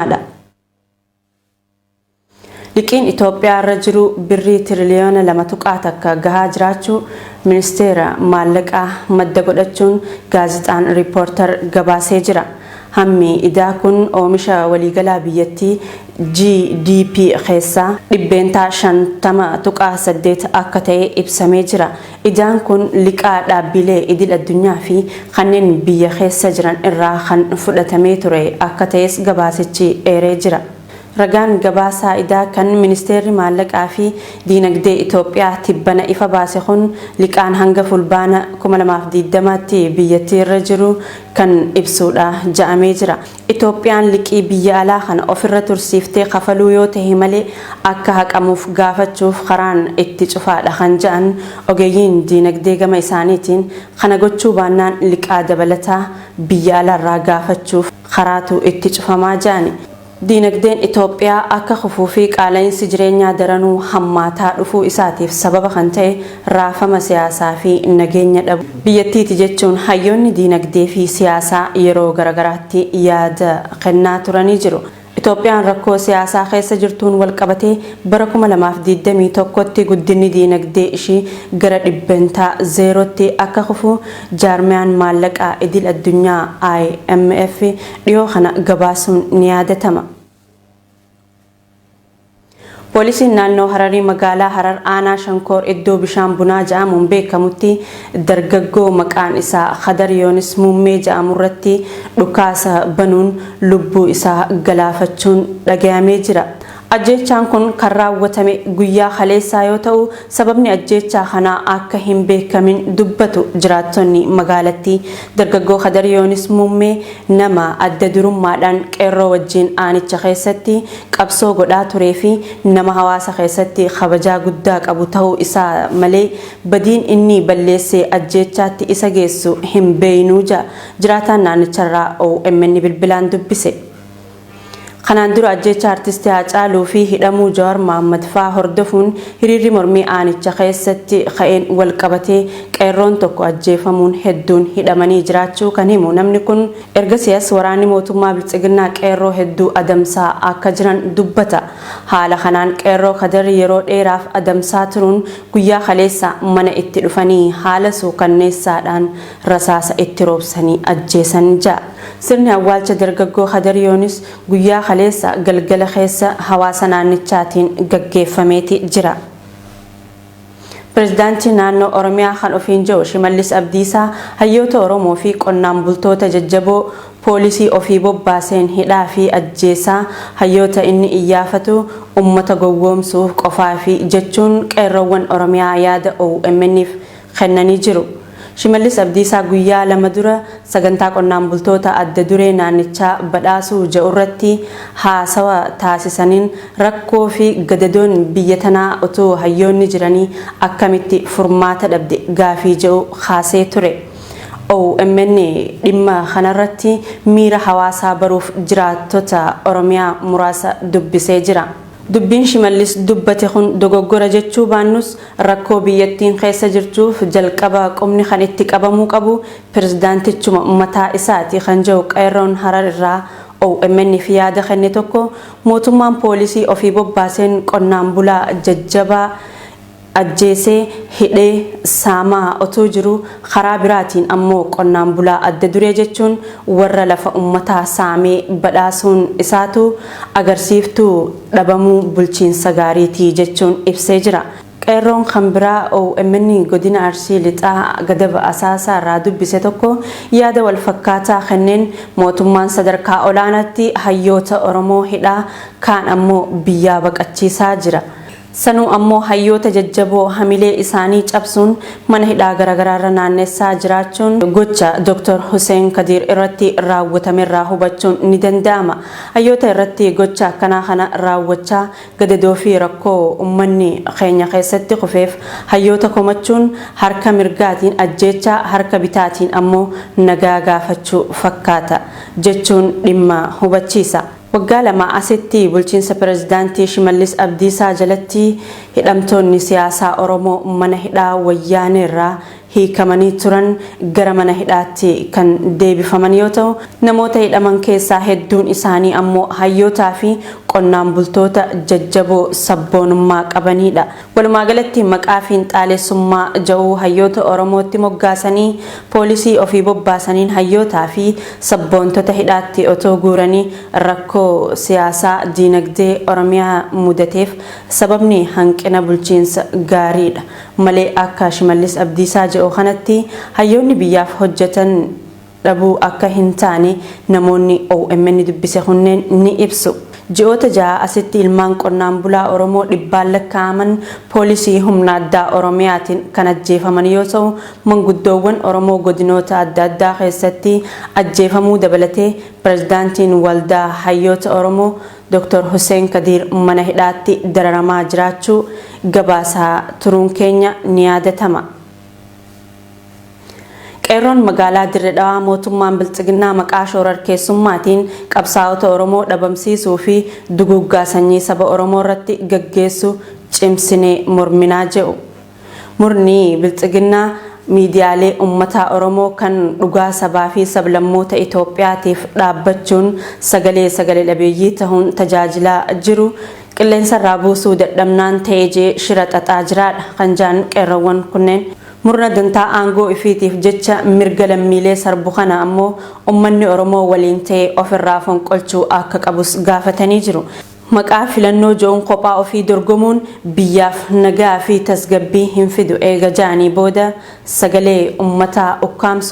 Dha. Liqiin Itoophiyaa irra jiru birrii tiriliyoona 2.1 gahaa jiraachuu Ministeera Maallaqaa madda godhachuun gaazexaan Riippoortar gabaasee jira. Hammi idaa kun oomisha waliigalaa biyyattii, GDP, keessaa %50.8 akka ta'e ibsamee jira. Idaan kun liqaa dhaabbilee idil addunyaa fi kanneen biyya keessa jiran irraa kan fudhatamee ture akka ta'es gabaasichi eeree jira. Ragaan gabaasaa idaa kan Ministeerri Maallaqaa fi Diinagdee Itoophiyaa tibbana ifa baase kun liqaan hanga Fulbaana 2020tti biyyattii irra jiru kan ibsuudha ja'amee jira. Itoophiyaan liqii biyya alaa kana ofirra tursiiftee kafaluu yoo tahe malee akka haqamuuf gaafachuuf karaan itti cufaadha kan ja'an ogeeyyiin diinagdee gama isaaniitiin kana gochuu baannaan liqaa dabalataa biyya alaarraa gaafachuuf karaatu itti cufamaa ja'ani. Diinagdeen Itoophiyaa akka kufuu fi qaala'insi jireenyaa daranuu hammaataa dhufuu isaatiif sababa kan ta'e raafama siyaasaa fi nageenya dhabuu biyyattiiti jechuun hayyoonni diinagdee fi siyaasaa yeroo garagaraatti yaada kennaa turanii jiru. Itoophiyaan rakkoo siyaasaa keessa jirtuun walqabatee bara 2021tti guddinni diinagdee ishii gara dhibbentaa zeerootti akka kufu Jaarmiyaan Maallaqaa Idil Addunyaa, IMF, dhiyoo kana gabaasuun ni yaadatama. Poolisiin naannoo Hararii magaalaa Harar aanaa Shankoor iddoo bishaan bunaa ja'amuun beekamutti dargaggoo maqaan isaa Khadar Yoonis Muummee ja'amurratti dhukaasa banuun lubbuu isaa galaafachuun dhagayamee jira. Ajjeechaan kun kan raawwatame guyyaa kaleessaa yoo ta'u, sababni ajjeechaa kanaa akka hin beekamin dubbatu jiraattonni magaalattii. Dargaggoo Kadar Yoonis Muummee nama adda durummaadhaan qeerroo wajjin aanicha keessatti qabsoo godhaa turee fi nama hawaasa keessatti kabajaa guddaa qabu ta'uu isaa malee badiin inni balleessee ajjeechaatti isa geessu hin beeynu ja'a jiraataan naannicharraa OMN bilbilaan dubbise. Kanaan dura ajjeechaa Artisti Haacaaluu fi hidhamuu Jawaar Mahaammad fa'aa hordofuun hiriirri mormii aanicha keessatti ka'een walqabatee qeerroon tokko ajjeefamuun hedduun hidhamanii jiraachuu kan himu namni kun, ergasii as waraanni mootummaa Biltsiginnaa qeerroo hedduu adamsaa akka jiran dubbata. Haala kanaan qeerroo Kadar yeroo dheeraaf adamsaa turuun guyyaa kaleessa mana itti dhufanii haala suukanneessaadhaan rasaasa itti roobsanii ajjeesan ja'a. Sirni awwaalcha dargaggoo Kadar Yoonis guyyaa kaleessa galgala keessa hawaasa naannichaatiin gaggeeffameeti jira. Pirezidaantii Naannoo Oromiyaa kan ofiin jedhu Shimallis Abdiisaa hayyoota Oromoo fi qonnaan bultoota jajjaboo poolisii ofii bobbaaseen hidhaa fi ajjeesaa hayyoota inni iyyaafatu ummata gowwoomsuuf qofaafi jechuun qeerroowwan Oromiyaa yaada OMN'f kennanii jiru. Shimallis Abdiisaa guyyaa 2 dura sagantaa qonnaan bultoota adda duree naannichaa badhaasuu ja'urratti haasawa taasisaniin rakkoo fi gadadoon biyya tanaa utuu hayyoonni jiranii akkamitti furmaata dhabde gaafii ja'u kaasee ture. OMN dhimma kanarratti miira hawaasaa baruuf jiraattota Oromiyaa muraasa dubbisee jira. Dubbiin Shimallis dubbate kun dogoggora jechuu baannus rakkoo biyyattiin keessa jirtuuf jalqaba qubni kan itti qabamuu qabu pirzdaantichuma mataa isaati kan jedhu Qeerroon Harar irraa OMN'f yaada kenne tokko mootummaan poolisii ofii bobbaaseen qonnaan bulaa jajjabaa ajjeesee, hidhee, saamaa otuu jiruu karaa biraatiin ammoo qonnaan bulaa adda duree jechuun warra lafa ummataa saamee badhaasuun isaatuu agarsiiftuu dhabamuu bulchiinsa gaariiti jechuun ibsee jira. Qeerroon kan biraa OMN Godina Arsii Lixaa Gadab Asaasaa irraa dubbise tokko yaada walfakkaataa kenneen mootummaan sadarkaa olaanaatti hayyoota Oromoo hidhaa kaan ammoo biyyaa baqachiisaa jira. Sanuu ammoo hayyoota jajjaboo hamilee isaanii cabsuun mana hidhaa garagaraarra naannessaa jiraachuun gocha Dr. Huseen Kadiir irratti raawwatamerraa hubachuun ni danda'ama. Hayyoota irratti gocha akkanaa kana raawwachaa gadadoo fi rakkoo ummanni keenya keessatti kufeef hayyoota komachuun harka mirgaatiin ajjeechaa harka bitaatiin ammoo nagaa gaafachuu fakkaata jechuun dhimma hubachiisa. Waggaa lamaa asitti bulchiinsa Pirezidaantii Shimallis Abdiisaa jalatti hidhamtoonni siyaasaa Oromoo mana hidhaa Wayyaaneerraa hiikamanii turan gara mana hidhaatti kan deebifaman yoo ta'u, namoota hidhaman keessaa hedduun isaanii ammoo hayyootaa fi qonnaan bultoota jajjaboo sabboonummaa qabaniidha. Walumaa galatti maqaa fiinxaalessummaa ja'uu hayyoota Oromootti moggaasanii poolisii ofii bobbaasaniin hayyootaa fi sabboontota hidhaatti otoo guuranii rakkoo siyaasaa diinagdee Oromiyaa mudateef sababni hanqina bulchiinsa gaariidha malee akka Shimallis Abdiisaa jedhu kanatti hayyoonni biyyaaf hojjetan dhabuu akka hin taane namoonni OMN dubbise kunneen ni ibsu. Ji'oota 6 asitti ilmaan qonnaan bulaa Oromoo dhibbaan lakkaa'aman poolisii humna addaa Oromiyaatiin kan ajjeefaman yoo ta'u, manguddoowwan Oromoo godinoota adda addaa keessatti ajjeefamuu dabalatee pirezidaantiin Waldaa Hayyoota Oromoo Dr. Hussein Kadiir mana hidhaatti dararamaa jiraachuu gabaasaa turuun keenya ni yaadatama. Qeerroon magaalaa Dirre Dhawaa mootummaan Bilxiginnaa maqaa shoorarkeessummaatiin qabsaa'ota Oromoo dhabamsiisuu fi duguuggaa sanyii saba Oromoo irratti gaggeessu cimsinee morminaa jedhu. Murni Bilxiginnaa miidiyaalee ummataa Oromoo kan dhugaa sabaa fi sablammoota Itoophiyaatiif dhaabbachuun sagalee sagalee dhabeeyyii tahuun tajaajilaa jiru qilleensarraa buusuu dadhabnaan ta'ee jee shira xaxaa jiraadha kan jaan qeerroowwan kunneen. Murna dantaa aangoo ifiitiif jecha mirga lammiilee sarbu kana ammoo ummanni Oromoo waliin ta'ee ofirraa fonqolchuu akka qabus gaafatanii jiru. Maqaa filannoo ja'uun kophaa ofii dorgomuun biyyaaf nagaa fi tasgabbii hin fidu eega ja'anii booda sagalee ummataa ukkaamsu.